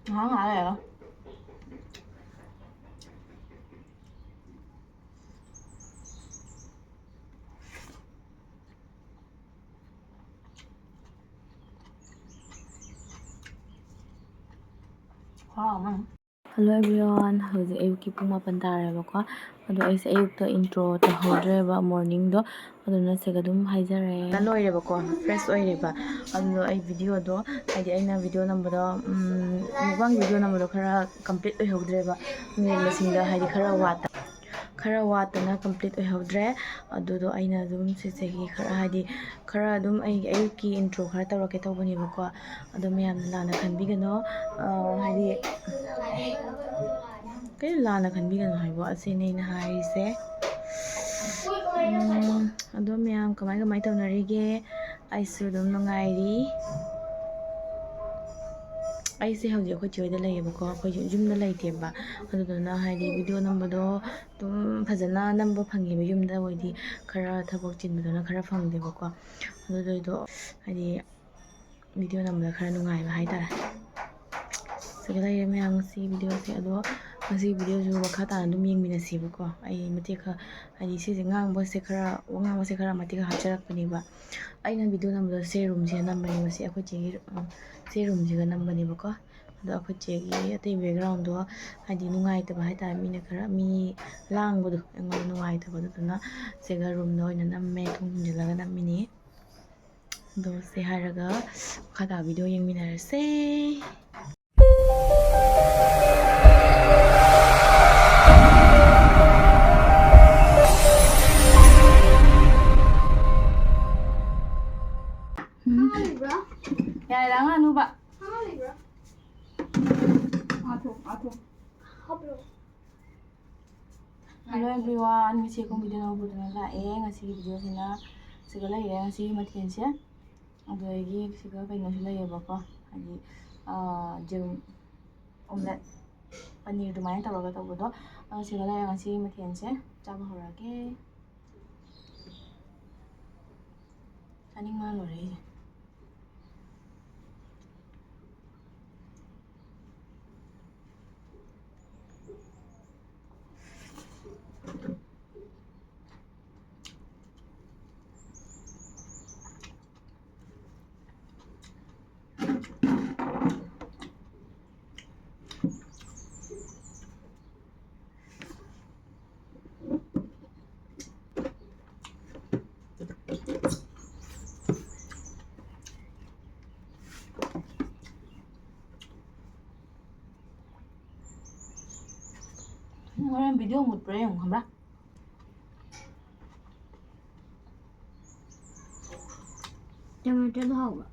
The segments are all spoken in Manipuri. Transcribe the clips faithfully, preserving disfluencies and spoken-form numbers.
ꯉꯥꯏꯍꯥꯛ ꯉꯥꯏꯍꯥꯛ ꯂꯩꯔꯒ꯫ ꯈꯨꯍꯥꯎ ꯑꯃ꯫ Hello everyone, ꯍꯧꯖꯤꯛ ꯑꯌꯨꯛꯀꯤ ꯄꯨꯡ ꯃꯥꯄꯟ ꯇꯥꯔꯦꯕꯀꯣ꯫ ꯑꯗꯣ ꯑꯩꯁꯦ ꯑꯌꯨꯛꯇ intro ꯇꯧꯍꯧꯗ꯭ꯔꯦꯕ, morningꯗꯣ, ꯑꯗꯨꯅ ꯁꯤꯒ ꯑꯗꯨꯝ ꯍꯥꯏꯖꯔꯦ꯫ ꯂꯣꯏꯔꯦꯕꯀꯣ, fresh ꯑꯣꯏꯔꯦꯕ꯫ ꯑꯗꯨꯗꯣ ꯑꯩ videoꯗꯣ, ꯍꯥꯏꯗꯤ ꯑꯩꯅ video ꯅꯝꯕꯗꯣ, ꯎꯝ, mukbang video ꯅꯝꯕꯗꯣ ꯈꯔ complete ꯑꯣꯏꯍꯧꯗ꯭ꯔꯦꯕ, minute ꯃꯁꯤꯡꯗ ꯍꯥꯏꯗꯤ ꯈꯔ ꯋꯥꯠꯇ-, ꯈꯔ ꯋꯥꯠꯇꯅ complete ꯑꯣꯏꯍꯧꯗ꯭ꯔꯦ꯫ ꯑꯗꯨꯗꯣ ꯑꯩꯅ ꯑꯗꯨꯝ ꯁꯤꯁꯤꯒꯤ ꯈꯔ ꯍꯥꯏꯗꯤ ꯈꯔ ꯑꯗꯨꯝ ꯑꯩꯒꯤ ꯑꯌꯨꯛꯀꯤ intro ꯈꯔ ꯇꯧꯔꯛꯀꯦ ꯇꯧꯕꯅꯦꯕꯀꯣ꯫ ꯑꯗꯣ ꯃꯌꯥꯝꯅ ꯂꯥꯟꯅ ꯈꯟꯕꯤꯒꯅꯣ, ꯑ, ꯍꯥꯏꯗꯤ ꯀꯩꯅꯣ ꯂꯥꯟꯅ ꯈꯟꯕꯤꯒꯅꯣ ꯍꯥꯏꯕꯣ, ꯑꯁꯤꯅꯤ ꯑꯩꯅ ꯍꯥꯏꯔꯤꯁꯦ꯫ ꯎꯝ, ꯑꯗꯣ ꯃꯌꯥꯝ ꯀꯃꯥꯏ ꯀꯃꯥꯏ ꯇꯧꯅꯔꯤꯒꯦ? ꯑꯩꯁꯨ ꯑꯗꯨꯝ ꯅꯨꯡꯉꯥꯏꯔꯤ꯫ ꯑꯩꯁꯦ ꯍꯧꯖꯤꯛ ꯑꯩꯈꯣꯏ ꯆꯦ ꯍꯣꯏꯗ ꯂꯩꯌꯦꯕꯀꯣ, ꯑꯩꯈꯣꯏ ꯌꯨꯝꯗ ꯂꯩꯇꯦꯕ꯫ ꯑꯗꯨꯗꯨꯅ ꯍꯥꯏꯗꯤ video ꯅꯝꯕꯗꯣ ꯑꯗꯨꯝ ꯐꯖꯅ ꯅꯝꯕ ꯐꯪꯉꯦꯕ, ꯌꯨꯝꯗ ꯑꯣꯏꯗꯤ ꯈꯔ ꯊꯕꯛ ꯆꯤꯟꯕꯗꯨꯅ ꯈꯔ ꯐꯪꯗꯦꯕꯀꯣ꯫ ꯑꯗꯨꯗꯣ ꯍꯥꯏꯗꯤ video ꯅꯝꯕꯗ ꯈꯔ ꯅꯨꯡꯉꯥꯏꯕ ꯍꯥꯏꯇꯥꯔꯦ꯫ ꯁꯤꯗ ꯂꯩꯔꯦ ꯃꯌꯥꯝ ꯉꯁꯤ videoꯁꯦ꯫ ꯑꯗꯣ ꯉꯁꯤ videoꯁꯨ ꯃꯈꯥ ꯇꯥꯅ ꯑꯗꯨꯝ ꯌꯦꯡꯃꯤꯟꯅꯁꯦꯕꯀꯣ꯫ ꯑꯩ ꯃꯇꯦꯛ ꯈꯔ, ꯍꯥꯏꯗꯤ ꯁꯤꯁꯦ ꯉꯥꯡꯕꯁꯦ ꯈꯔ, ꯋꯥ ꯉꯥꯡꯕꯁꯦ ꯈꯔ ꯃꯇꯦꯛ ꯈꯔ ꯍꯥꯞꯆꯔꯛꯄꯅꯦꯕ꯫ ꯑꯩꯅ video ꯅꯝꯕꯗꯣ ꯁꯦ roomꯁꯤꯗ ꯅꯝꯕꯅꯦꯕ, ꯁꯤ ꯑꯩꯈꯣꯏ ꯆꯦꯒꯤ, ꯑ, ꯁꯦ roomꯁꯤꯒ ꯅꯝꯕꯅꯦꯕꯀꯣ꯫ ꯑꯗꯣ ꯑꯩꯈꯣꯏ ꯆꯦꯒꯤ ꯑꯇꯩ backgroundꯗꯣ ꯍꯥꯏꯗꯤ ꯅꯨꯡꯉꯥꯏꯇꯕ ꯍꯥꯏꯇꯥꯔꯦ, ꯃꯤꯅ ꯈꯔ ꯃꯤ ꯂꯥꯡꯕꯗꯣ ꯑꯩꯉꯣꯟꯗ ꯅꯨꯡꯉꯥꯏꯇꯕ, ꯑꯗꯨꯗꯨꯅ ꯁꯤꯒ roomꯗ ꯑꯣꯏꯅ ꯅꯝꯃꯦ, ꯊꯣꯡ ꯊꯤꯡꯖꯤꯜꯂꯒ ꯅꯝꯃꯤꯅꯤ꯫ ꯑꯗꯣ ꯁꯤ ꯍꯥꯏꯔꯒ ꯃꯈꯥ ꯇꯥꯕ video ꯌꯦꯡꯃꯤꯟꯅꯔꯁꯦ꯫ ꯎꯝ꯫ ꯌꯥꯔꯦ, ꯂꯥꯡꯉꯛꯑꯅꯨꯕ꯫ Hello everyone, ꯉꯁꯤ ꯑꯩꯈꯣꯏ video ꯂꯧꯕꯗꯨꯅ ꯂꯥꯛꯑꯦ꯫ ꯉꯁꯤꯒꯤ videoꯁꯤꯅ ꯁꯤꯒ ꯂꯩꯔꯦ, ꯉꯁꯤꯒꯤ ꯃꯊꯦꯜꯁꯦ꯫ ꯑꯗꯨꯗꯒꯤ ꯁꯤꯒ ꯀꯩꯅꯣꯁꯨ ꯂꯩꯌꯦꯕꯀꯣ, ꯍꯥꯏꯗꯤ, ꯑꯥ, ꯖꯤꯔꯨꯝ omelette, ꯄꯅꯤꯔ ꯑꯗꯨꯃꯥꯏꯅ ꯇꯧꯔꯒ ꯇꯧꯕꯗꯣ꯫ ꯑꯗꯣ ꯁꯤꯒ ꯂꯩꯔꯦ ꯉꯁꯤꯒꯤ ꯃꯊꯦꯜꯁꯦ꯫ ꯆꯥꯕ ꯍꯧꯔꯒꯦ꯫ ꯆꯥꯅꯤꯡꯕꯅ ꯂꯣꯏꯔꯦ ꯑꯩꯁꯦ꯫ ꯍꯣꯔꯦꯟ ꯚꯤꯗꯤꯑꯣ ꯃꯨꯠꯄ꯭ꯔꯥ ꯌꯦꯡꯉꯨ, ꯈꯪꯕ꯭ꯔꯥ? ꯇꯃꯥꯇꯔꯗꯣ ꯍꯥꯎꯕ꯭ꯔꯥ?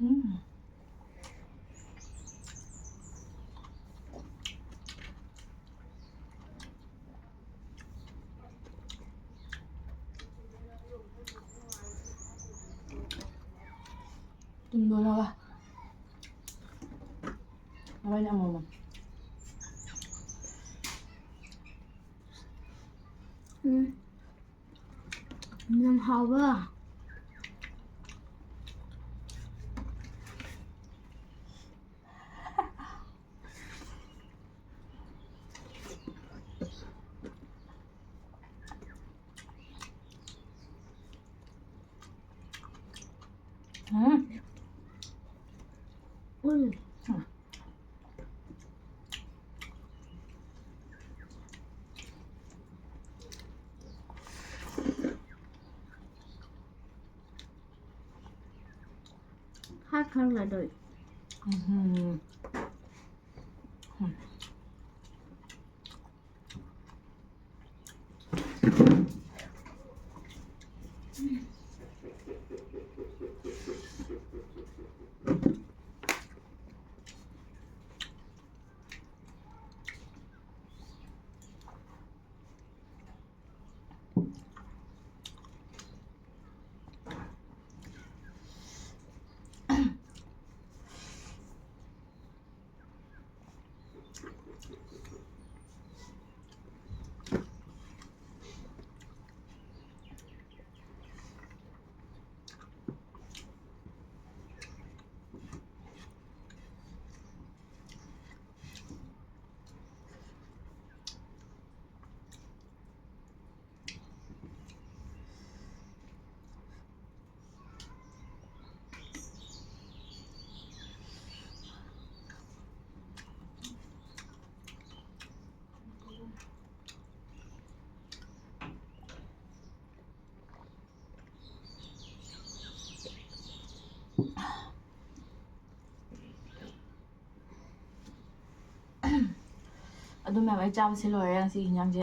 ꯎꯝ꯫ ꯇꯨꯝꯗꯣꯏꯅꯣꯒ꯫ ꯃꯕꯥꯅꯤ ꯑꯃꯃꯝ꯫ ꯎꯝ꯫ ꯌꯥꯝ ꯍꯥꯎꯕ꯫ ꯎꯝ꯫ ꯎꯝ꯫ ꯍꯥꯠꯈ꯭ꯔꯒ ꯂꯩꯗꯣꯏ꯫ ꯎꯝ꯫ ꯑꯗꯨ ꯃꯌꯥꯝ ꯑꯩ ꯆꯥꯕꯁꯦ ꯂꯣꯏꯔꯦ꯫ ꯉꯁꯤꯒꯤ ꯍꯤꯟꯖꯥꯡꯁꯦ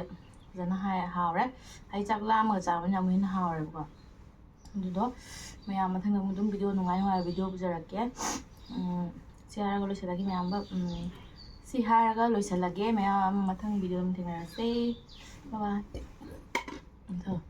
ꯐꯖꯅ ꯍꯥꯏ-, ꯍꯥꯎꯔꯦ꯫ ꯑꯩ ꯆꯥꯛ ꯂꯥꯝꯃꯒ ꯆꯥꯕꯅꯤꯅ ꯑꯃꯨꯛ ꯍꯦꯟꯅ ꯍꯥꯎꯔꯦꯕꯀꯣ꯫ ꯑꯗꯨꯗꯣ ꯃꯌꯥꯝ ꯃꯊꯪꯗ ꯑꯃꯨꯛ ꯑꯗꯨꯝ video ꯅꯨꯡꯉꯥꯏ ꯅꯨꯡꯉꯥꯏꯕ video ꯄꯨꯖꯔꯛꯀꯦ꯫ ꯎꯝ, ꯁꯤ ꯍꯥꯏꯔꯒ ꯂꯣꯏꯁꯤꯜꯂꯒꯦ ꯃꯌꯥꯝꯕ꯫ ꯎꯝ, ꯁꯤ ꯍꯥꯏꯔꯒ ꯂꯣꯏꯁꯤꯜꯂꯒꯦ ꯃꯌꯥꯝ꯫ ꯃꯊꯪ video ꯑꯗꯨꯝ ꯊꯦꯡꯅꯔꯁꯦ꯫ Bye bye꯫ ꯎꯝ, ꯊꯝꯃꯣ꯫